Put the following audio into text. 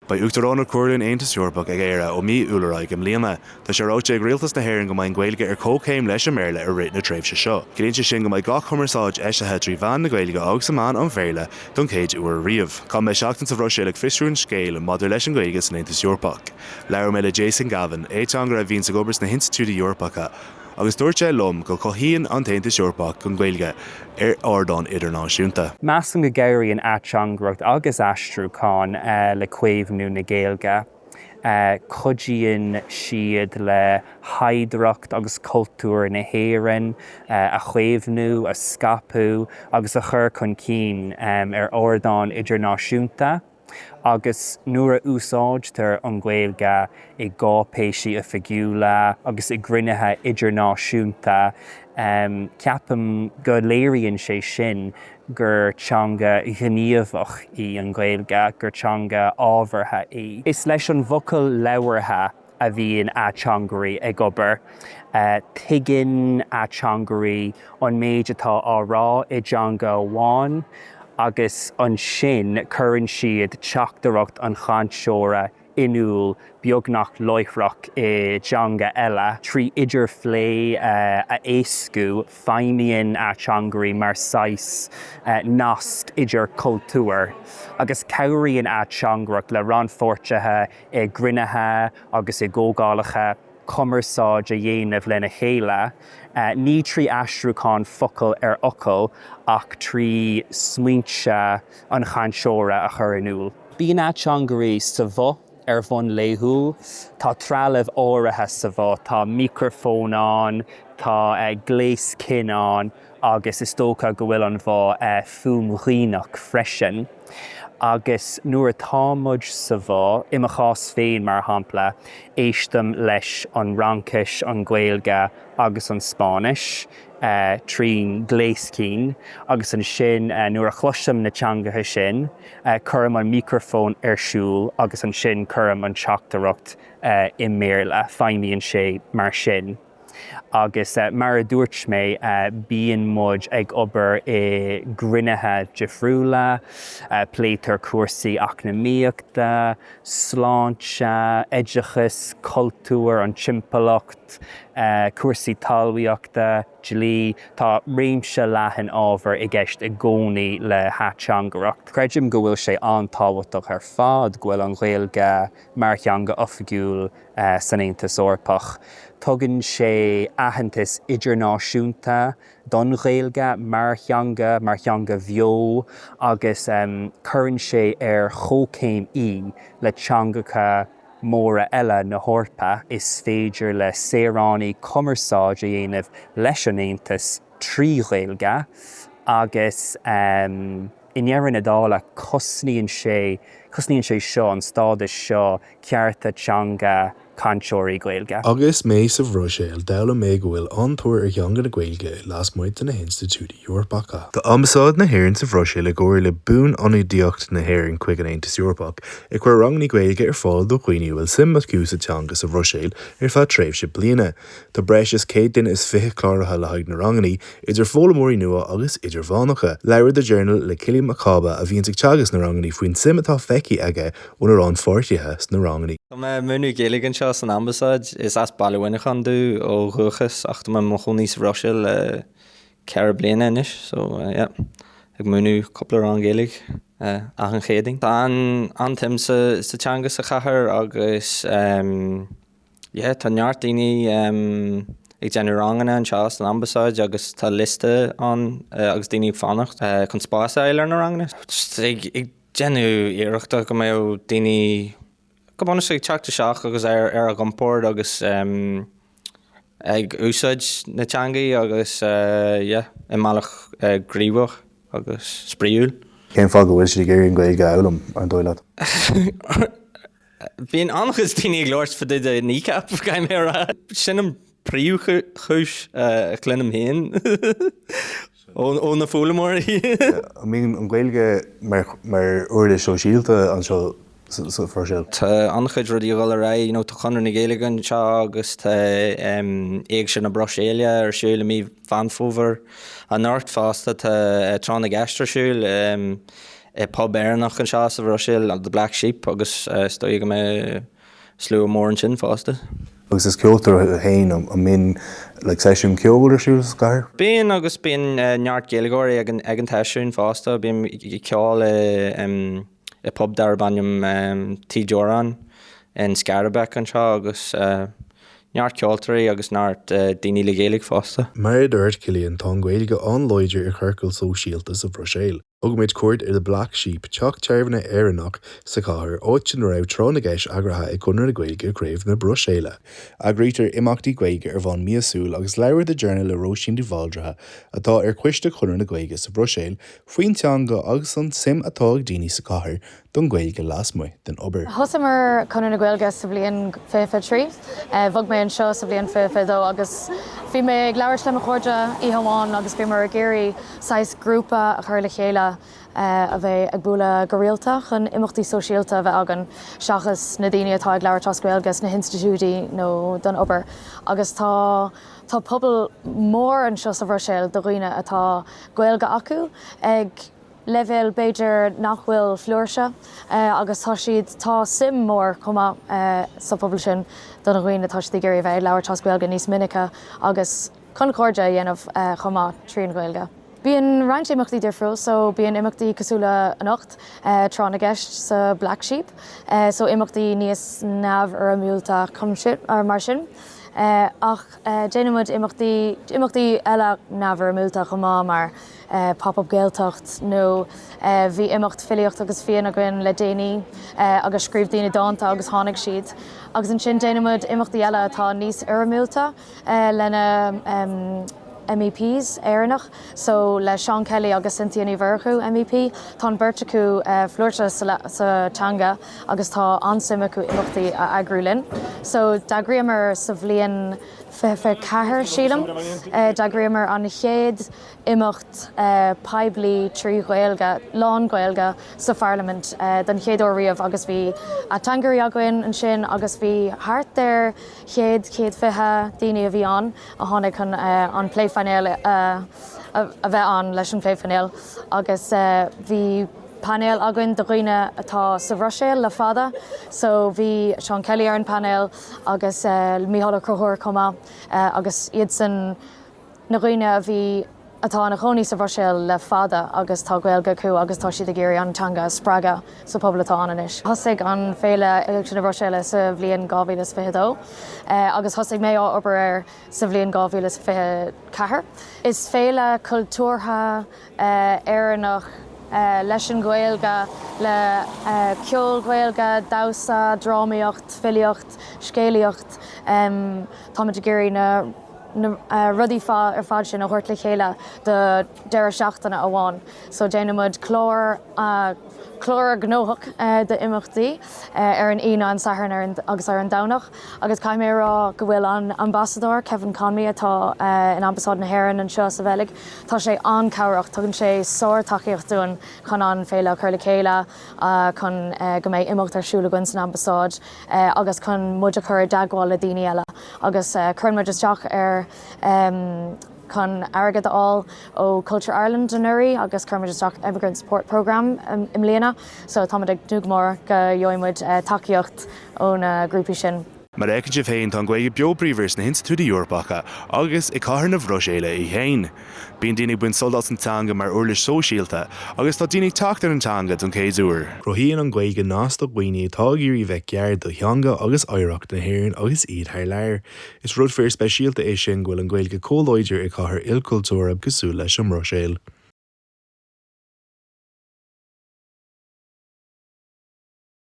Beidh Uachtaránacht Chomhairle an Aontais Eorpaigh ag Éire ó mí Iúil ar aghaidh i mbliana. Tá sé ráite ag Rialtas na hÉireann go mbeidh an Ghaeilge ar comhchéim leis an mBéarla i rith na tréimhse seo. Ciallaíonn sé sin go mbeidh gach cumarsáid eisithe trí mheán na Gaeilge agus i meán an Bhéarla don chéad uair riamh. Chaith mé seachtain sa Bhruiséil ag fiosrú an scéil maidir leis an Ghaeilge san Aontas Eorpach. Labhair mé le Jason Gavin, ateangaire a bhíonns ag obair sna hinstitiúidí Eorpacha, Agus dúirt sé liom go cothaíonn an tAontas Eorpach an Ghaeilge ar ardán idirnáisiúnta. Measaim go gcabhraíonn ateangaireacht agus aistriúchán le caomhnú na Gaeilge. Cuidíonn siad le hoidhreacht agus cultúr na hÉireann a chaomhnú, a scaipeadh agus a chur chun cinn ar ardán idirnáisiúnta. Agus nuair a úsáidtear an Ghaeilge i gcáipéisí oifigiúla agus i gcruinnithe idirnáisiúnta, ceapaim go léiríonn sé sin gur teanga ghníomhach í an Ghaeilge, gur teanga ábhartha í. Is leis an bhfocal labhartha a bhíonn ateangairí ag obair. Tuigeann ateangairí an méid atá á rá i dteanga amháin agus ansin cuireann siad teachtaireacht an chainteora in iúl beagnach láithreach i dteanga eile. Trí idirphlé a éascú, feidhmíonn ateangairí mar saghas nasc idir cultúir agus cabhraíonn ateangaireacht le rannpháirtithe i gcruinnithe agus i gcomhdhálacha cumarsáid a dhéanamh lena chéile, ní trí aistriúchán focal ar fhocal ach trí smaointe an chainteora a chur in iúl. Bíonn ateangairí sa bhoth ar bhonn laethúil. Tá trealamh áirithe sa bhoth, tá micreafón ann, tá gléas cinn ann agus is dócha go bhfuil an bhoth fuaimdhíonach freisin. Agus nuair atá muid sa bhoth, i mo chás féin mar shampla, éistim leis an Fhraincis, an Ghaeilge agus an Spáinnis trín gléas cinn agus ansin nuair a chloisim na teangacha sin, cuirim an micreafón ar siúl agus ansin cuirim an teachtaireacht i mBéarla. Feidhmíonn sé mar sin. Agus mar a dúirt mé, bíonn muid ag obair i gcruinnithe difriúla, pléitear cúrsaí eacnamaíochta, sláinte, oideachas, cultúr, an timpeallacht, cúrsaí talmhaíochta, dlí, tá réimse leathan ábhar i gceist i gcónaí le hateangaireacht. Creidim go bhfuil sé an-tábhachtach ar fad go bhfuil an Ghaeilge mar theanga oifigiúil san Aontas Eorpach. Tugann sé aitheantas idirnáisiúnta don Ghaeilge mar theanga, mar theanga bheo agus cuireann sé ar chomhchéim í le teangacha móra eile na hEorpa. Is féidir le saoránaigh cumarsáid a dhéanamh leis an Aontas trí Ghaeilge agus i ndeireadh na dála cosnaíonn sé, cosnaíonn sé seo, an stádas seo, cearta teanga cainteoirí Gaeilge. Agus mé sa Bhruiséil, d'fhoghlaim mé go bhfuil an-tóir ar theanga na Gaeilge lasmuigh de na hinstitiúidí Eorpacha. Tá Ambasáid na hÉireann sa Bhruiséil i gcomhar le Buanionadaíocht na hÉireann chuig an Aontas Eorpach ag cur ranganna Gaeilge ar fáil do dhaoine a bhfuil suim acu sa teanga sa Bhruiséil ar feadh tréimhse bliana. Tá breis is 125 duine cláraithe le haghaidh na ranganna, idir foghlaimeoirí nua agus idirmheánacha. Labhair The Journal le Cillian Mac Cába a bhíonns ag teagasc na ranganna faoin suim atá feicthe aige ó na rannpháirtithe sna ranganna. Tá mé ag múineadh Gaeilge anseo san Ambasáid. Is as Baile Mhuineacháin domh ó dhúchas ach tá mé i mo chónaí sa Bhruiséil le ceithre bliana anois so yeah ag múineadh cúpla rang Gaeilge achan Chéadaoin. Tá an-tsuim sa teanga sa chathair agus Yeah, tá neart daoine ag déanamh ranganna anseo san Ambasáid agus tá liosta ann agus daoine ag fanacht chun spás a fháil ar na ranganna. Just ag déanamh iarrachta go mbeadh daoine go bunúsach ag teacht isteach agus ar ar a gcompord agus ag úsáid na teangaí agus yeah, i mbealach gníomhach agus spraíúil. Cén fáth go bhfuil siad ag iarraidh an Ghaeilge a fhoghlaim, an dóigh leat? Bíonn an-chuid daoine ag labhairt fá dtaobh de Kneecap, caithfidh mé a rá. Sin an príomhchúis a chluinim féin ó na foghlaimeoirí. An mbíonn an Ghaeilge mar uirlis shóisialta anseo sa Bhruiséil? Tá an-chuid rudaí ag dul ar aghaidh, you know, tá Conradh na Gaeilge anseo agus tá Éigse na Bruiséile ar siúl i mí Mheán Fómhair. Anocht fosta tá Tráth na gCeist ar siúl. i pub Éireannach anseo sa Bhruiséil, The Black Sheep, agus is dóigh go mbeidh slua mór ansin fosta. Agus is ceoltóir thú féin, an mbíonn like seisiún ceoil ar siúl sa gcathair? Bíonn agus bíonn neart Gaeilgeoirí ag an ag an tseisiún fosta. Bím ag ceol i i pub darb ainm Tigh Deoráin in Schaerbeek anseo agus neart ceoltóirí agus neart daoine le Gaeilge fosta. Mar a dúirt Cillian, tá an Ghaeilge an-láidir i chiorcail sóisialta sa Bhruiséil. Thug muid cuairt ar The Black Sheep, teach tábhairne Éireannach sa chathair, áit ina raibh Tráth na gCeist eagraithe ag Conradh na Gaeilge Craobh na Bruiséile. Eagraítear imeachtaí Gaeilge ar bhonn míosúil agus labhair The Journal le Róisín Ní Bhaldraithe, atá ar choiste Chonradh na Gaeilge sa Bhruiséil, faoin teanga agus an tsuim atá ag daoine sa chathair don Ghaeilge lasmuigh den obair. Thosaíomar Conradh na Gaeilge sa bhliain 2023. Bhog mé anseo sa bhliain 2022 agus bhí mé ag labhairt le mo chairde oíche amháin agus bhíomar ag iarraidh saghas grúpa a chur le chéile a bheidh ag bualadh go rialta chun imeachtaí sóisialta a bheith againn seachas na daoine atá ag labhairt as Gaeilge sna hinstitiúidí nó don obair. Agus tá tá pobal mór anseo sa Bhruiséil do dhaoine atá Gaeilge acu ag leibhéal b'fhéidir nach bhfuil flúirse agus tá siad, tá suim mór chomh maith sa phobal sin do na dhaoine atá siad ag iarraidh a bheith ag labhairt as Gaeilge níos minice agus chun cairde a dhéanamh chomh maith trín Ghaeilge. Bíonn roinnt imeachtaí difriúil so bíonn imeachtaí cosúil le anocht, Tráth na gCeist sa Black Sheep, so imeachtaí níos neamhfhoirmiúlta mar sin ach déanann muid imeachtaí, imeachtaí eile neamhfhoirmiúlta chomh maith mar Pop Up Gaeltacht nó bhí imeacht filíocht agus fíon againn le déanaí agus scríobh daoine dánta agus tháinig siad. Agus ansin déanann muid imeachtaí eile atá níos fhoirmiúlta lena MEPs Éireannach, so le Seán Kelly agus Cynthia Ní Mhurchú MEP. Tá an beirt acu flúirse sa teanga agus tá an-suim acu imeachtaí a eagrú linn. So d'eagraíomar sa bhliain 2024 sílim, d'eagraíomar an chéad imeacht poiblí trí Ghaeilge, lán-Ghaeilge, sa Pharlaimint don chéad uair riamh agus bhí ateangairí againn ansin agus bhí thart ar 100, 120 daoine a bhí ann a tháinig chun an pléphainéal a bheith ann leis an phléphainéal agus bhí painéal againn de dhaoine atá sa Bhruiséil le fada so bhí Seán Kelly ar an painéal agus Mícheál Ó Conchúir chomh maith agus iadsan na dhaoine a bhí, atá ina chónaí sa Bhruiséil le fada agus tá Gaeilge acu agus tá siad ag iarraidh an teanga a spreagadh sa pobal atá ann anois. Thosaigh an Féile Éigse na Bruiséile sa bhliain 2022 agus thosaigh mé á obair air sa bhliain 2024. Is féile cultúrtha Éireannach leis an Ghaeilge, le ceol Gaeilge, damhsa, drámaíocht, filíocht, scéalaíocht. Táimid ag iarraidh na. na rudaí ar fad sin a thabhairt le chéile do deireadh seachtaine amháin. So déanann muid clár, clár gnóthach d'imeachtaí ar an Aoine, an Satharn agus ar an Domhnach agus caithfidh mé a rá go bhfuil an Ambasadóir Kevin Conmy atá in Ambasáid na hÉireann anseo sa Bheilg, tá sé an-cabhrach, tugann sé sár-tacaíocht dúinn chun an féile a chur le chéile, chun go mbeidh imeacht ar siúl againn san Ambasáid agus chun muid a chur i dteagmháil le daoine eile. Agus cuireann muid isteach ar chun airgead a fháil ó Culture Ireland anuraidh agus chuir muid isteach Emigrant Support Programme i mbliana so táimid ag tnúth go mór go gheobhaidh muid tacaíocht ó na grúpaí sin. Mar a fheiceann sibh féin, tá an Ghaeilge beo bríomhar sna hinstitiúidí Eorpacha agus i cathair na Bruiséile í féin. Bíonn daoine ag baint sult as an teanga mar uirlis sóisialta agus tá daoine ag teacht ar an teanga don chéad uair. Cruthaíonn an Ghaeilge nasc do dhaoine atá ag iarraidh bheith gear do theanga agus oidhreacht na hÉireann agus iad thar lear. Is rud fíor speisialta é sin go bhfuil an Ghaeilge chomh láidir i cathair ilchultúrtha cosúil leis an mBruiséil.